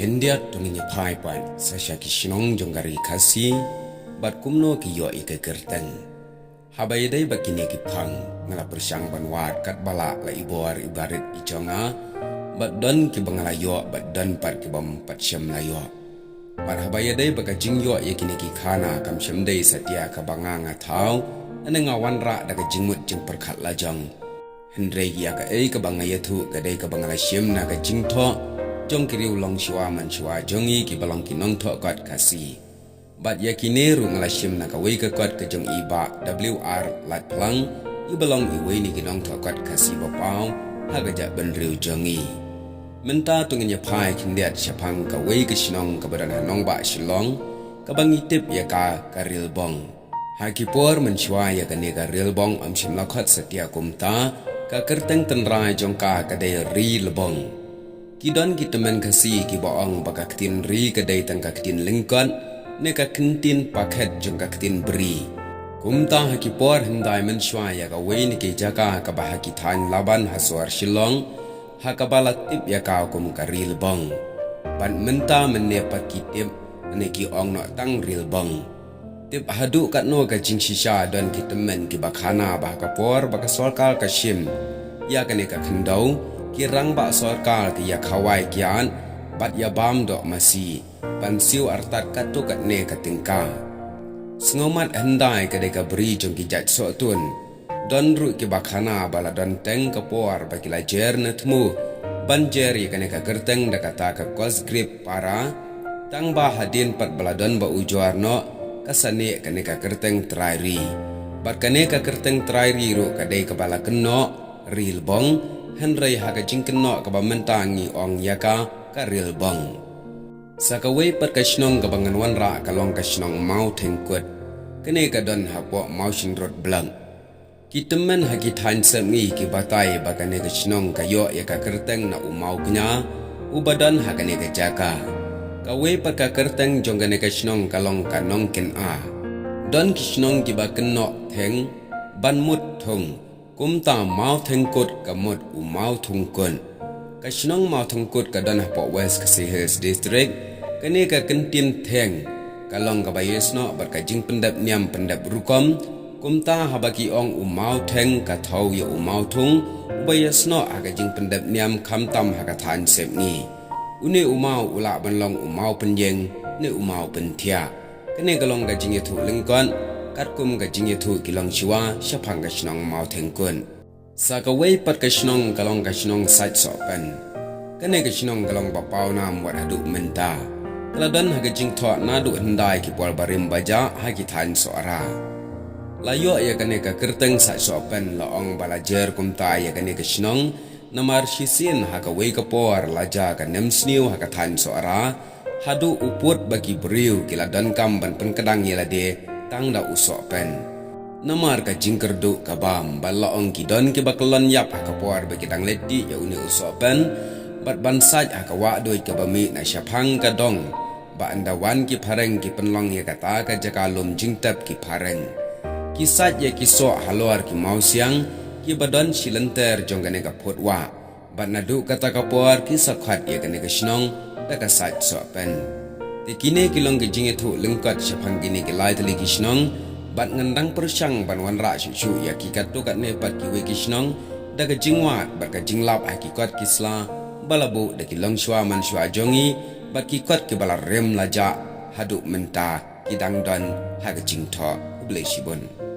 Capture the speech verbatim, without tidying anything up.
Khyndiat to ngin ïa phai pat sa sha ki shnong jong ka ri Khasi bad kumno ki ïoh ïa ka kyrteng. Haba ïadei bad kine ki phang, nga la pyrshang ban wad katba lah la i bor i barit i jong nga, bad don kiba nga la ïoh bad don pat kibym pat shym la ïoh. Bad haba ïadei bad ka jingïoh ïa kine ki khana, kam shym dei satia kaba nga nga thaw, ne nga wanrah da ka jingmut jingpyrkhat lajong. Hynrei ïa kaei kaba nga ïathuh ka dei kaba nga la shim na ka jingthoh jong ki riew longshuwa manshuwa jong ngi kiba long ki nongthoh kot Khasi. Bad ïa kine ruh nga la shim na kawei ka kot ka jong i Bah W R Latphlang, iba long iwei na ki nongthoh kot Khasi ba paw ha ka jaitbynriew jong ngi. Mynta to ngin ïa phai khyndiat shaphang kawei ka shnong kaba don ha nongbah Shillong, kaba ngi tip ïa ka ka Rilbong. Ha ki por mynshuwa ïa kane ka Rilbong ym shym la khot satia kumta, ka kyrteng tynrai jong ka ka dei Rilbong. Ki don ki tymmen Khasi kiba ong ba ka ktien ri ka dei tang ka ktien lyngkot, ne ka kyntien pakhet jong ka ktien bri. Kumta ha ki por hyndai mynshuwa ïa kawei na ki jaka kaba ha ki thaiñ Laban ha sor Shillong, ha kaba la tip ïa ka kum ka Rilbong. Bad mynta mynne pat ki tip, ne ki ong noh tang Rilbong. Tip haduh katno ka jingshisha don ki tymmen kiba khana ba ha ka por ba ka sorkar ka shim ïa kane ka khyndew, ki rangbah sorkar ki ïa khawai kiad bad ïa bam doh masi ban siew artat katto katne ka tyngka. Sngewmat hyndai ka dei ka bri jong ki jait sohtun. Don ruh kiba khana ba la don teng ka por ba ki la jer na thmu ban jer ïa kane ka kyrteng da kata ka Kosgrip Para, tang ba hadien pat ba la don ba ujor noh ka sanieh kane ka kyrteng Trai Ri. Bad kane ka kyrteng Trai Ri ruh ka dei kaba la kynnoh Rilbong, hynrei ha ka jingkynnoh kaba mynta ngi ong ïa ka ka Rilbong. Sa kawei pat ka shnong kaba ngan wanrah ka long ka shnong Mawthengkut. Kane ka don hapoh Mawshynrut Block. Ki tymmen ha ki thaiñ sepngi ki batai ba kane ka shnong ka ïoh ïa ka kyrteng na u mawkñia uba don ha kane ka jaka. Kawei pat ka kyrteng jong kane ka shnong ka long ka Nongkynha. Don ki shnong kiba kynnoh theng ban mut thung. Kumta Mawthengkut ka mut u mawthungkut. Ka shnong Mawthengkut ka don hapoh West Khasi Hills District. Kane ka kyntien theng ka long kaba ïasnoh bad ka jingpyndep niam pyndep rukom. Kumta haba ki ong u mawtheng ka thew ïa u mawthung, uba ïasnoh ha ka jingpyndep niam khamtam ha ka thaiñ sepngi. Une u maw u lah ban long u mawpynïeng ne u mawpynthiah. Kane ka long ka jingïathuh lyngkot katkum ka jingïathuh ki longshuwa shaphang ka shnong Mawthengkut. Sa kawei pat ka shnong ka long ka shnong Sait Sohpen. Kane ka shnong ka long ba pawnam wat haduh mynta. Ka la don ha ka jingthoh naduh hyndai ki por barim bajah ha ki thaiñ Sohra. La ïoh ïa kane ka kyrteng Sait Sohpen la ong ba la jer kumta ïa kane ka shnong, namar shisien ha kawei ka por la jia ka nemsniew ha ka thaiñ Sohra, haduh u pud ba ki briew ki la donkam ban pynkdang ïa lade tang da u Sohpen. Namar ka jingkyrduh ka bam, bad la ong ki don kiba kyllon ïap ha ka por ba ki dang leit tih ïa une u Sohpen, bad ban sait ha ka wahduid kaba mih na shaphang ka dong, ba ynda wan ki phareng ki pynlong ïa kata ka jaka lum jingtep ki phareng. Ki sait ïa ki soh halor ki mawsiang kiba don shi lynter jong kane ka phut wah. Bad naduh kata ka por ki sa khot ïa kane ka shnong da ka Sait Sohpen. Te kine ki long ki jingïathuh lyngkot shaphang kine ki lai tylli ki shnong, bad ngan dang pyrshang ban wanrah shuh shuh ïa ki katto katne pat kiwei ki shnong da ka jingwad bad ka jinglap ha ki kot ki sla ba la buh da ki longshuwa manshuwa jong ngi, bad ki kot kiba la rim la jah haduh mynta ki dang don ha ka jingthoh. Khublei shibun.